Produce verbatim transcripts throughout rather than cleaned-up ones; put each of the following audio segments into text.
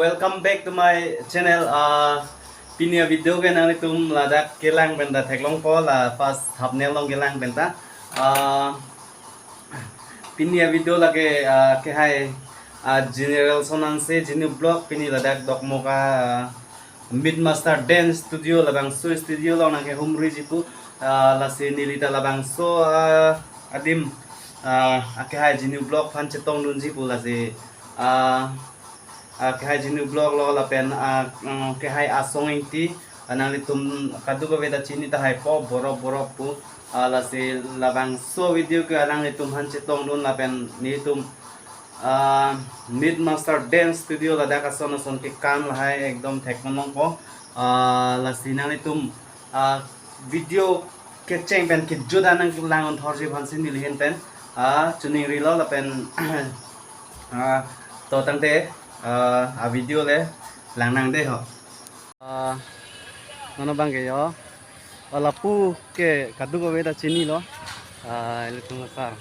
Welcome back to my channel. Uh, pini a-video ke nanglitum ladak kelang penta theklongpo, la first thumbnail along kelang penta. Uh, pini a-video lake, uh, kehai, uh, General Sonangse Genu Vlog, pini ladak Dokmoka, uh, Meet Master Dance Studio, labangso studio along nangkehumriji pu, ah, lasi nelita labangso, ah, adim, ah, akehai Genu Vlog aphan chetongdunji pu lasi, ah, ah, kehai Genu Vlog lo lapen, ah, mm, kehai Asong Ingti, ah, nanglitum kadokave ta chini tahai po, Borop Borop pu, ah, lasi labangso video ke nanglitum aphan chetongdun lapen nelitum, ah, Meet Master Dance Studio ladak ason ason kekan lahai ekdom thekponlongpo. Ah, lasi nanglitum, ah, video kecheng pen kejut an nanglang-un thorji aphansi neli ahin pen, ah, choningrilo lapen, ah, to tangte, ah, a-video le langnang dei ho. Ah, non abang ke yo. Oh, lapu ke kadokave ta chinilo. Ah, ilitum asar.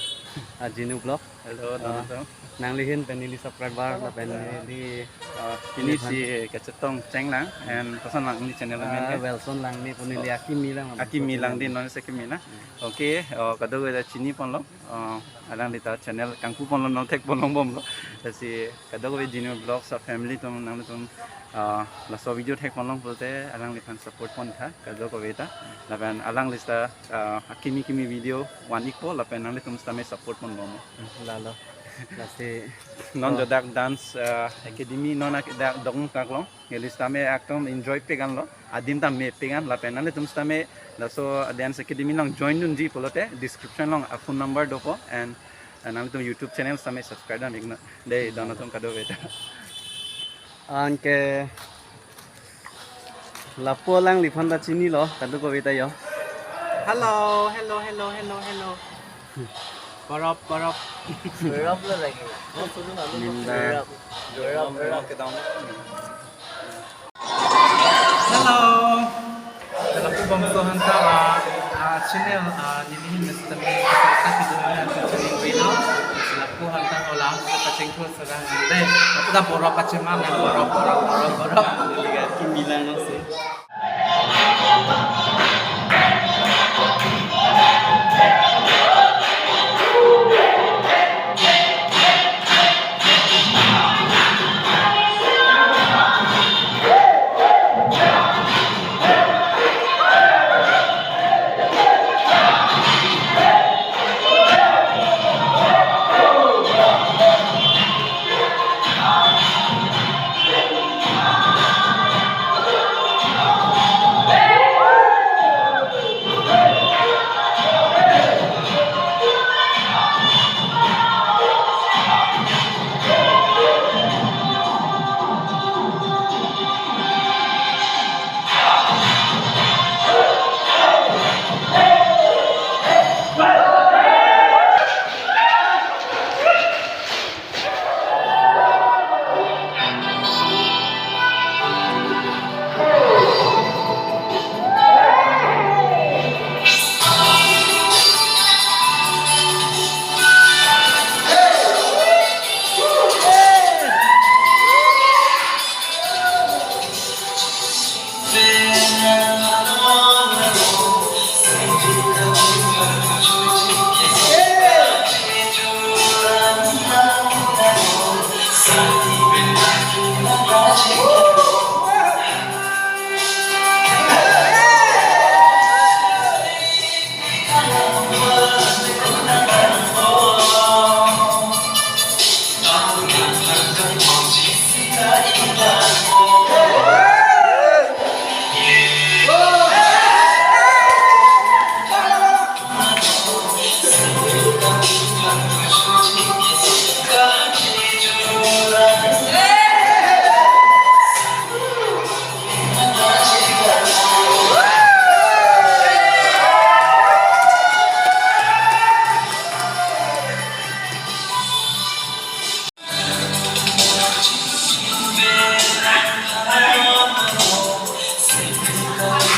Ah, Genu Vlog. Hello, ah, Donato. Nangli ahin pen neli subscriber lapen neli, ah, pini si kachetong chenglang and koson lang neli channel amen ke? Welson Langne pu neli akimi lang. Akimi lang dei, non si akimi na. Hmm. Okay, oh, kadokave ta chiniponlo. Oh, alanglita channel kangkuponlo, non thekponlongbomlo. Lasi kadokave Genu Vlogs a-family atum nanglitum, ah, laso video thekponlong pulote alangliphan support pontha kadokave ta. Lapen alanglita, ah, akimi kimi video van-ikpo lapen nanglitum sitame support ponbomlo. Lalo. Lasi non, oh, jo dak dance, ah, academy non ak-, dak Dokmoka along. Neli sitame ekdom enjoy pik anlo. Adim ta mepik an lapen nanglitum sitame laso dance academy along join dunji pulote description along a-phone number dopo and, uh, nanglitum YouTube channel sitame subscribe dam iknon dei, Donato atum kadokave ta. Anke lapu alangliphan ta chinilo kadokave ta yo. Hello, hello, hello, hello, hello. Borop, Borop. Borop lo lagi. Minda. Borop, Borop, Borop. Hello. Dalam kubang so hanta, ah, ah, channel, ah, neli ahin sitame kita video na channel video. Lapu hanta olang sa kachingthur sarang dei. Lapu ta Borop kachemang, Borop, Borop, Borop, Borop. Neli akimi lang nangsi.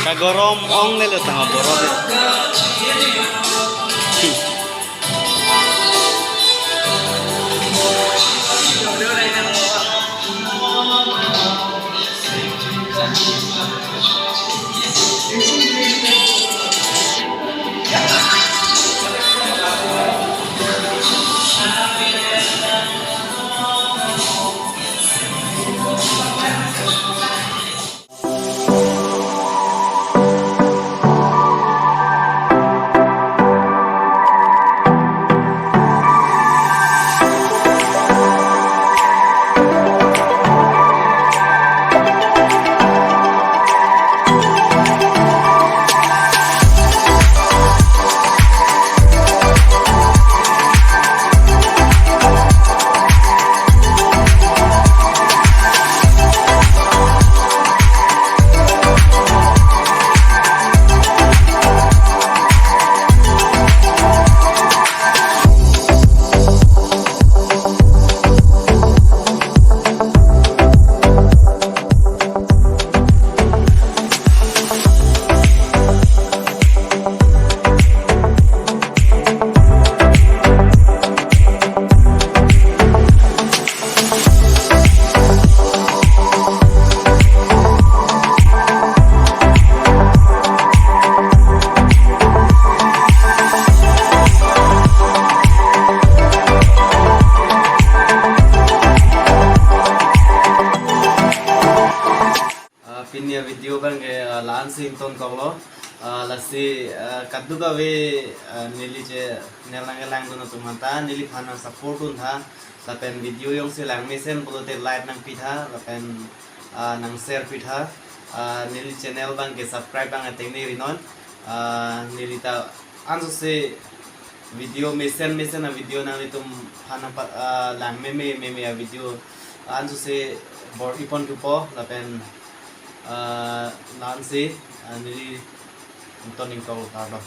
Kagorom ongnelo tang aboro de. Si, ah, kadokave, ah, neli channel nangkelangdun atum aphanta neliphan nang support duntha, lapen video jongsi langmesen pulote like nangpitha, lapen, ah, nang share pitha, ah, neli channel abangke subscribe abang ateng nerinon, ah, neli ta ansose video mesen mesen avideo nanglitum aphan nangpa-, ah, langmeme meme avideo ansose bor-ipon thupo, lapen, ah, la-ansi, ah, neli Ton Ingkol kardom.